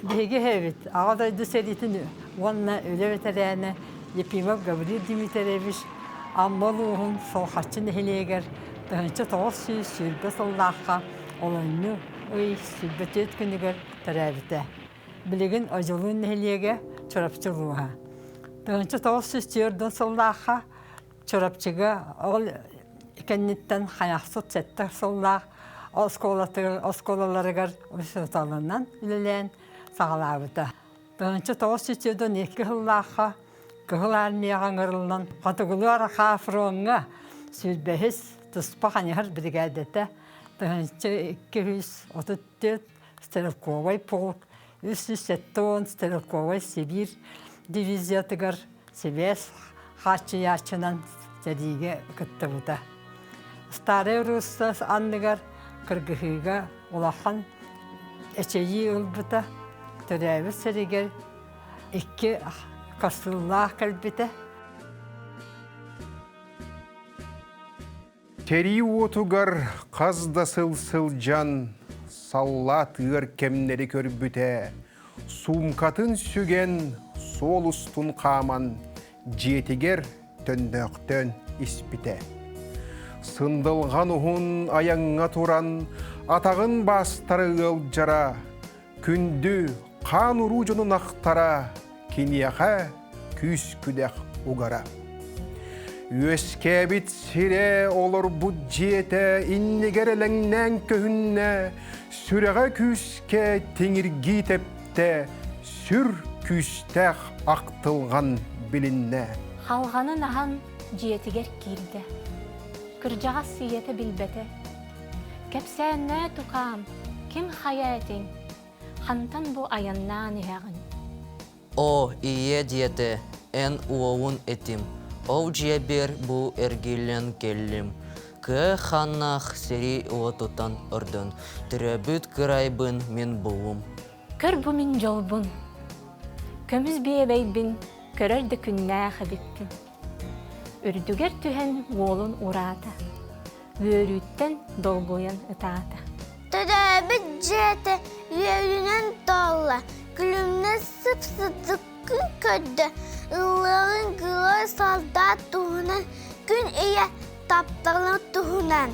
Биһиги эһэбит Аҕа дойду сэриитин уонна үлэ бэтэрээнэ Ефимов Гаврил Дмитриевич Амма улууһун Солхаччы нэһилиэгэр 1920 сыллаахха олунньу ый 24 күнүгэр төрөөбүтэ. Билигин Одьулуун нэһилиэгэ Чурапчы улууһа. 1944 сыллаахха Чурапчыга ол кэнниттэн Хайахсыт сэттэ сыллаах оскуолаларыгар учууталынан үлэлээн саҕалаабыта. 1942 сыллаахха Кыһыл Армияҕа ыҥырыллан Хотугулуу Арҕаа фроҥҥа сүүрбэһис туспа хайыһар биригээдэтэ 1234 стрелковай полк 370 стрелковай Сибиир дивизиятыгар сибээс хааччыйааччынан сэриигэ кыттыбыта. Старай Русса анныгар кыргыһыыга улахан эчэйии ылбыта, төрөөбүт сиригэр икки хасыылаах кэлбитэ. Сэрии уотугар хас да сыл сылдьан, саллаат ыар кэмнэри көрбүтэ, суумкатын сүгэн, суол устун хааман, дьиэтигэр төннөөхтөөн испитэ. Сындылҕан уһун айаҥҥа туран, атаҕын баастара ыалдьара, күндү хаан-уруу дьонун ахтара, киниэхэ күүс-күдэх угара. Үөскээбит сирэ, олорбут дьиэтэ иннигэр элэҥнээн көһүннэ, сүрэҕэ күүскэ тиҥиргии тэптэ, сүр күүстээх ахтылҕан билиннэ. Халҕанын аһан дьиэтигэр киирдэ. Кырдьаҕас ийэтэ билбэтэ. Кэпсээннээ тукаам, ким хайа этиҥ? Хантан бу айаннаан иһэҕин? Оо, ийэ диэтэ, эн уолун этим, ол дьиэбэр бу эргиллэн кэллим. Кыа ханнаах сири уотутан ордон, төрөөбүт кырайбын мин буллум. Көр бу мин дьолбун, көмүс биэбэйбин көрөр да күннээх эбиппин. Үрдүгэр түһэн уолун ураата, үөрүүттэн долгуйан ытаата. Төрөөбүт дьиэтэ үөрүүнэн туолла, күлүмнэс сып-сырдык күн көрдө, ыллыаҕын герой солдат туһунан, күн ийэ тапталын туһунан.